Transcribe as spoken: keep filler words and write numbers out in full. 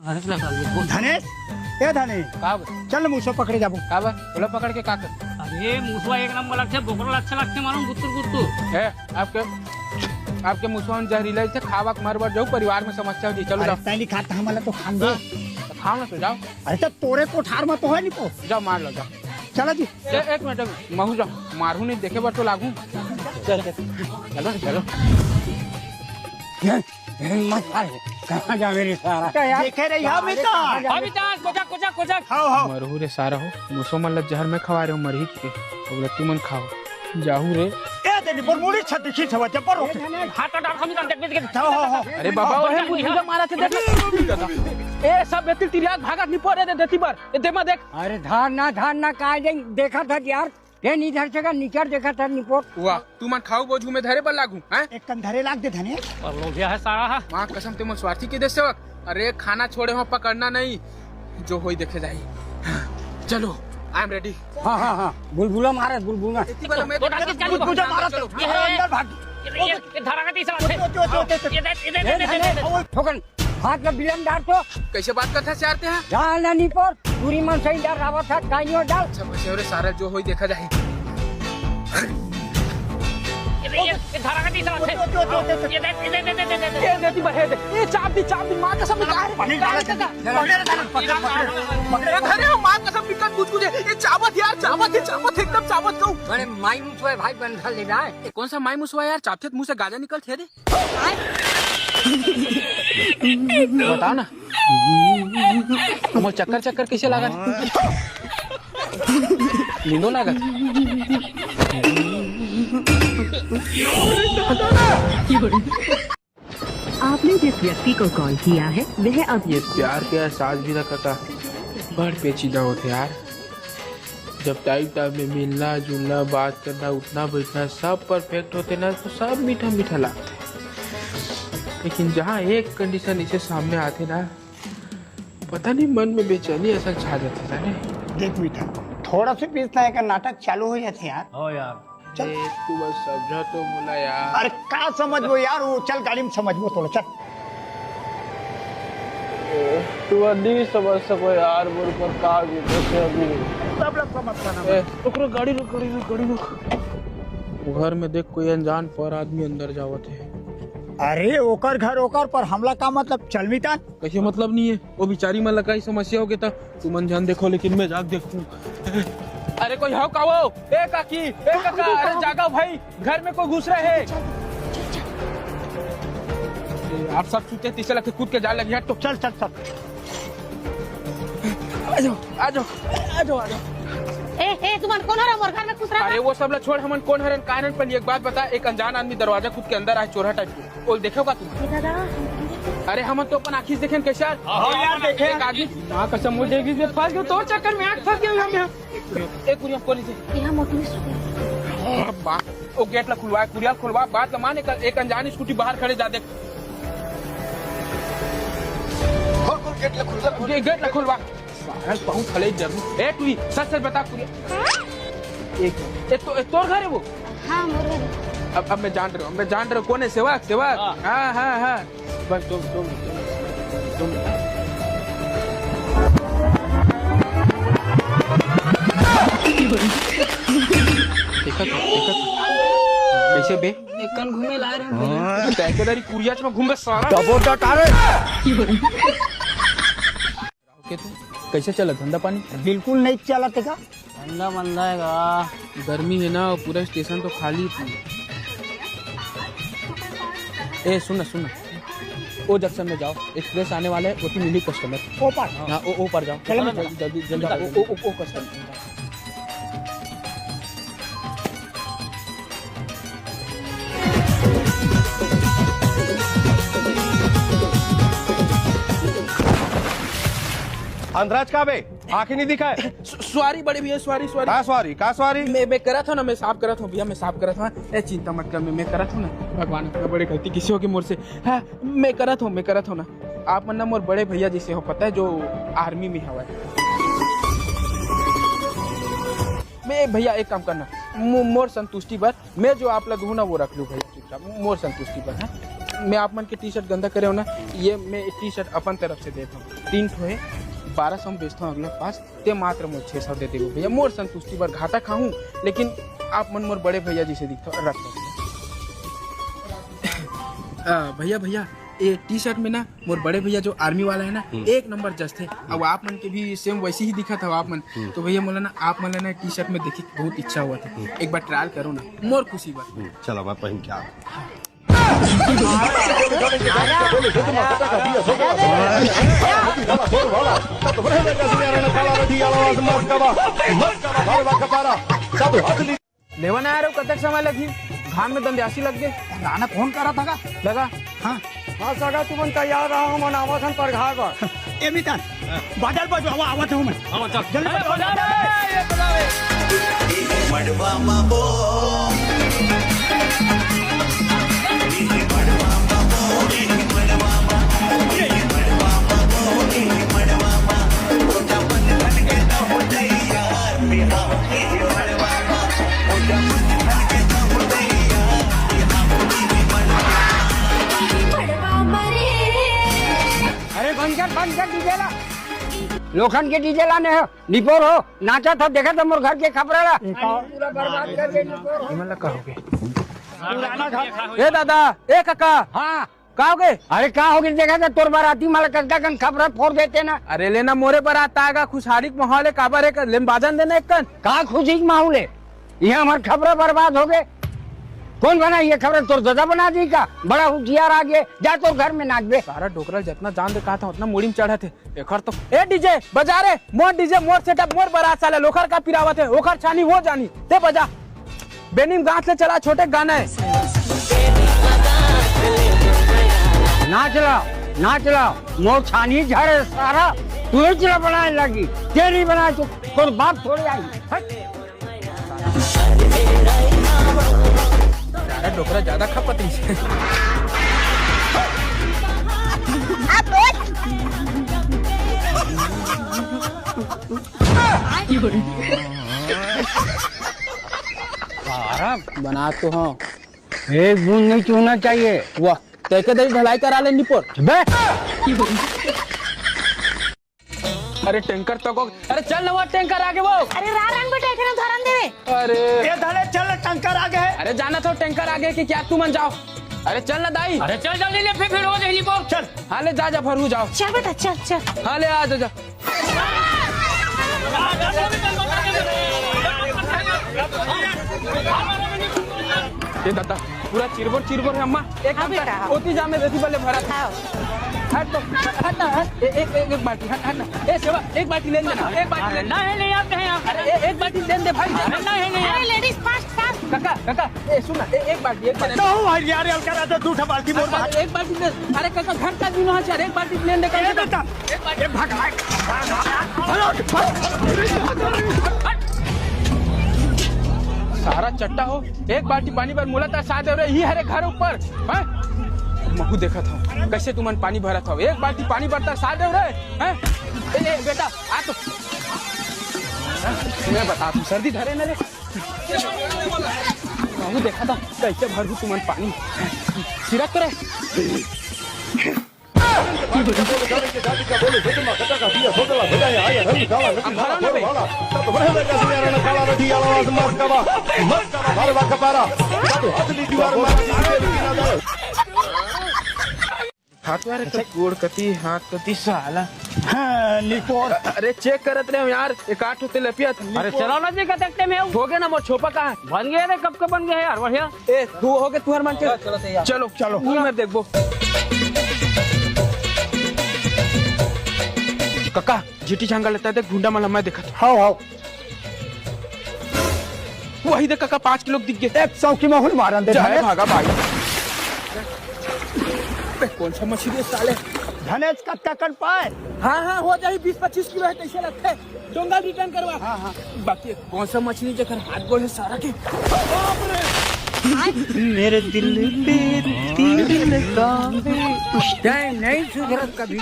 धनेश, ए धनेश, का बा? चल न, मुसवा पकड़े जाबो। का बा? ओला पकड़ के का कर? अरे, मुसवा एक नंबर लगथे, बोकरा ला अच्छा लगथे, मालूम, गुत्तुर गुत्तुर। ए, आपके, आपके मुसवा में जहरीला इसे खावा के मर बर जाऊ, परिवार में समस्या हो जाई। चलो अरे, जाओ। तैं नहीं खात, हमला तो खान दे। हाँ, तो खाओ ना, तो जाओ। अरे, तो तोरे कोठार में तो है नहीं को। जाओ, मार लो, जाओ। चलो जी। ए, एक मिनट, महू जाओ, मारू नहीं, देखे बर तो लागू। चल, चल। चलो, चलो। ये हिम्मत वाले, कहाँ जावे रे सारा? देखे रही, हाँ, मितान। हाँ, मितान, कोचक, कोचक, कोचक। हाव, हाव। मरहू रे सारा हो, मुसवा मन ला जहर में खवा रहे हो, मरही के। अब ला तुमन खाओ। जाहू रे। ए, दे निपोर, मुड़ी छत देखी छवा, जब्बर रोक। हाथ डाल, हम मितान, देख, देख, देख। हाव, हाव, हाव। अरे बाबा, ओहे, मुझे मारा थे, देख। ए, सब बेटी तिरिया भागत निपोर, ए, दे, देती बर। ए, दे, मैं देख। अरे धार ना, धार ना, काय दे, देखा था यार। ए, नहीं धर सका, निचर देखा था निपोर। वाह, तुमन खाऊ बोझू में धरे बर लागू, हैं? एक कन धरे लाग दे धने। और लोभिया है सारा। माँ कसम, ते मोर स्वार्थी के दे सेवक। अरे, खाना छोड़े हो, पकड़ना नहीं, जो होई देखे जाई। चलो, I am ready। हाँ, हाँ, हाँ, बुलबुला मारे, बुलबुला। इतनी बार मैं तो डाल के बुलबुला मारा चलो। तो, अंदर भाग। ये, ये, ये धारा का तीसरा है। ओके, ओके, ओके, ओके। ये दे, ये दे, ये दे, ये दे, ये दे। ठोकन। हाथ में बिलम डाल तो। कैसे बात करता है यार ते हैं? जान ना निपोर, पूरी मन सही डाल, रावत हाथ काई नहीं डाल। अच्छा, बस रे सारा, जो होई देखा जाए। ये, ये, ये धारा का तीसरा है। ये दे, ये दे, ये दे, ये दे, ये दे। ये देती बहे दे। ये चाप दी, चाप दी, माँ कसम, ये पानी डाल दे। पकड़े रे, पकड़े, पकड़े, पकड़े। अरे, माँ कसम, बिकट कुछ कुछ है। ये चाबत यार, चाबत है, चाबत है, एकदम चाबत कहूँ। बड़े मायूस हुए भाई, बंधा ले जाए। कौन सा मायूस हुआ यार? चापथे त मुंह से गाजा निकलथे रे। बताओ ना, मोर चक्कर चक्कर कैसे लागत? नींदो लागत? आपने जिस व्यक्ति को कॉल किया है, वह अब ये प्यार के एहसास भी रखा था। बड़ पेचीदा होथे यार। जब टाइम टाइम में मिलना जुलना, बात करना, उठना बैठना सब परफेक्ट होथे ना, तो सब मीठा मीठा लागथे। लेकिन जहाँ एक कंडीशन इसे सामने आथे ना, पता नहीं मन में बेचैनी असन छा जाथे, जाने। देख मीठा, थोड़ा से बीच ना एक नाटक चालू हो जाथे यार। हो यार। चल। ए, तू बस समझा तो मोला यार। अरे का समझबो यार, वो चल गाड़ी में समझबो तोला, चल। ए, तू नहीं समझ सको यार, मोर पर का बीतथे अभी। सब लोग समझता ना। ए, रुक, रुक, गाड़ी रुक, गाड़ी रुक, गाड़ी रुक। वो घर में देख, कोई अनजान पर आदमी अंदर जावत है। अरे ओकर घर ओकर पर हमला का मतलब, चल मितान। कैसे मतलब नहीं है? वो बिचारी मन ला कई समस्या हो गया था, तुमन झन देखो, लेकिन मैं जाके देखूं। अरे कोई हव का वो? ए काकी, ए काका, अरे जागा भाई, घर में कोई घुस रहे है। ए, आप सब सुते तीसे लगे कूद के जा लगी, हट तो। चल, चल, चल। आ जाओ, आ जाओ, आ जाओ, आ जाओ। ए, ए, तुमन कौन हरा मोर घर में घुस रहा? अरे वो सब ला छोड़, हमन कौन हरन, का हरन, पहले एक बात बता, एक अनजान आदमी दरवाजा कूद के अंदर आए, चोरहा टाइप के। ओल देखे का तुम? ए दादा। अरे हमन तो अपन आँखी से देखे कैसे यार? हाँ यार, देखे। एक आदमी। माँ कसम, मुझे भी फंस गए, तोर चक्कर में आँख फंस गए हम यहाँ। एक कुरिया कौन इसे? यहाँ मोटू भी सुते हैं। बात, ओ गेट ला खुलवा, कुरिया खुलवा, बात ला मान, एक, एक अनजान स्कूटी बाहर खड़े जा देख। खोल, खोल, गेट ला खुलवा, खोल। गे-, गेट ला खुलवा। सारन बहुत हले जरूर। ए, तू ही सच सच बता, कुरिया। एक, ए, तो, ए, तोर घर है वो? हाँ, मोर घर है। अब, अब मैं जान रहा हूँ, मैं जान रहा हूँ, कौन है? सेवक, सेवक। हाँ। हाँ, हाँ, हाँ। बस दो, दो मिनट, दो मिनट, दो मिनट। देखा था, देखा था। कैसे बे? एकन घूमे ला रहे हैं। हाँ। तैं के दारी कुरियाच में घूम बे सारा। डबो डटा रे। के तू कैसे चलत धंधा पानी? बिल्कुल नहीं चलत का। धंधा मंदा है गा। गर्मी है ना, पूरा स्टेशन तो खाली थी। ए सुन ना, सुन ना, ओ जंक्शन में जाओ, एक्सप्रेस आने वाला है, ओती मिली कस्टमर। ओ पार। हाँ, ओ, ओ पार जाओ। चलो, मैं जल्दी, जल्दी, जल्दी जाओ, ओ, ओ, ओ, ओ कस्टमर। अंधराज का बे? आँखें नहीं दिखाए। स-, सॉरी बड़े भैया, सॉरी, सॉरी। का सॉरी? का सॉरी? मैं, मैं करत हूँ ना, मैं साफ करत हूँ भैया, मैं साफ करत हूँ। ए, चिंता मत कर, मैं, मैं करत हूँ ना। भगवान, इतना बड़े गलती किसी हो के मोर से। हाँ, मैं करत हूँ, मैं करत हूँ ना। आप मन ना मोर बड़े भैया जैसे हो, पता है, जो आर्मी में हवा है। मैं, भैया, एक काम करना, मो-, मोर संतुष्टि बर मैं जो आप ला दूँ ना, वो रख लूँ भैया, चुपचाप, मोर संतुष्टि बर, हाँ? मैं आप मन के टी शर्ट गंदा करे हो ना, ये मैं टी शर्ट अपन तरफ से देता हूँ, तीन ठो है, बारह सौ में बेचता हूँ अगले पास, ते मात्र मोर छः सौ दे देबो भैया, मोर संतुष्टि बर घाटा खाहूँ, लेकिन आप मन मोर बड़े भैया जैसे दिखता रख। भैया, भैया, ये टी शर्ट में ना मोर बड़े भैया जो आर्मी वाला है ना, हम्म। एक नंबर जचथे। अब आप मन के भी सेम वैसे ही दिखा था आप मन। हम्म। तो भैया, मोला ना आप मन ला ना टी शर्ट में देखी बहुत इच्छा हुआ था। हम्म। एक बार ट्रायल करो ना, मोर खुशी बात। हम्म, चलो, मैं पहन के आता हूँ। लेवा ना आ रहे हो, कतक समय लगही? घाम में दंद्यासी लग गए। नाना फोन करा था का? लगा। हाँ। हाँ सगा, तुमन तैयार रहा, हमन आवत हन परघाय बर। ए मितान, बाजार बजो, आवा, आवत हूँ मैं। आवा, चल। जल्दी बजो। अरे बंद कर, बंद कर डीजे ला। लोखन के डीजे लाने हो, निपोर हो, नाचा था, देखा था मोर घर के खपरा ला। पूरा बर्बाद कर दे निपोर हो। इमन ला का हो गए? ए दादा, ए काका। हाँ। का हो गए? अरे का हो गए? देखा था तोर बाराती माला कतका कन खपरा फोड़ देते ना। अरे लेना मोरे बारात आएगा, खुशहाली के माहौल है, काबर है कर, लेन बाजन देना एक कन। का खुशी के माहौल है? यहाँ हमार खपरा बर्बाद हो गए। कौन बनाई ये खपरा? तोर दादा बना दी का? बड़ा होशियार आ गए, जा तोर घर में नाच बे। सारा डोकरा जितना जान दे कहा था उतना मुड़ी में चढ़ा थे। एकर तो, ए डीजे बजा रे, मोर डीजे, मोर सेटअप, मोर बारात, साले लोखर का पिरावत है, ओखर छानी हो जानी, ते बजा। बेनीम गांठ ले चला छोटे गाना है। ना चला, ना चला, मोर छानी झरे सारा, तू ही चला बनाए लगी, तेरी बनाए तो कोई बाप थोड़े आई। हट। सारा डोकरा ज्यादा खपत रही है। सारा बना तो हाँ। एक बूंद नहीं चूना चाहिए। वाह, तैके दई ढलाई करा ले निपोर। बे। अरे टैंकर तको, अरे चल ना, वो टैंकर आगे वो। अरे रा रंग बेटा, एखने धरन देवे। अरे ए धले चल, टैंकर आगे है। अरे जाना तो टैंकर आगे कि क्या, तुमन जाओ। अरे चल ना दाई। अरे चल जल्दी ले, फिर फिर हो जाएगी वो। चल। हाँ ले जा जा, भरू जाओ। चल बेटा, चल चल। हाँ ले आ जा जा। ए दादा, पूरा चिरबोर चिरबोर है अम्मा। एक हाँ काम कर, बेटा। ओती जा, मैं बेटी बल्ले भरा। हाँ। हट तो, हट ना, हट। ए, एक, एक, एक बाल्टी, हट, हट ना। ए सेवा, एक बाल्टी लेन देना, एक बाल्टी लेन। ना है, नहीं आते हैं आप। अरे ए, एक बाल्टी लेन दे भाई। अरे ना है, नहीं अरे आते। Ladies fast fast. काका, काका, ए सुन ना, ए, एक बाल्टी, एक बाल्टी। तो हूँ भाई यार, हल्का रहता, दूठा बाल्टी मोर अरे, बाल्टी। एक बाल्टी ले। अरे काका, घर का दिन है यार, एक बाल्टी लेन दे ए कम से कम। बेटा, ए भगवान। सारा चट्टा हो, एक बाल्टी पानी बर मोला तरसा दे रे, ही हरे घर ऊपर, हैं? महू देखत हूँ, कैसे तुमन पानी भरत हो, एक बाल्टी पानी बर तरसा दे रे, हैं? ए, ए, बेटा, आ तो। मैं बता तू, सर्दी धरे न रे। महू देखत हूँ, कैसे भरू तुमन पानी। सिरक करे। हाथ मारे तो गोड़ कती, हाथ कती साला। हाँ, निपोर। अरे चेक करत रहे यार, एक आठ होते लपिया था। अरे चलो ना जी, कतक टाइम है? हो गया ना, मोर छोपा कहाँ है? बन गया रे, कब का बन गया है यार, बढ़िया। ए, तू हो गए तुहर मन के? चलो, चलो। चलो। तू मैं देखबो। काका, जीटी जंगल लेता है, देख, गुंडा मन ला मैं देखत। हाव, हाव। वही देख काका, पाँच किलो दिख गए। एक चौकी में हुल मारन दे, जाए धनेश। भागा भाई। बे, कौन सा मछली है साले? धनेश, कतका कन पाए? हाँ, हाँ, हो जाही, बीस पच्चीस किलो है, कैसे लगते हैं? डोंगा रिटर्न करवा। हाँ, हाँ। बाकी कौन सा मछली जेकर हाथ गोड़ है सारा के? बाप रे! मेरे दिल पे तीर लगा है। नहीं सुधरत कभी।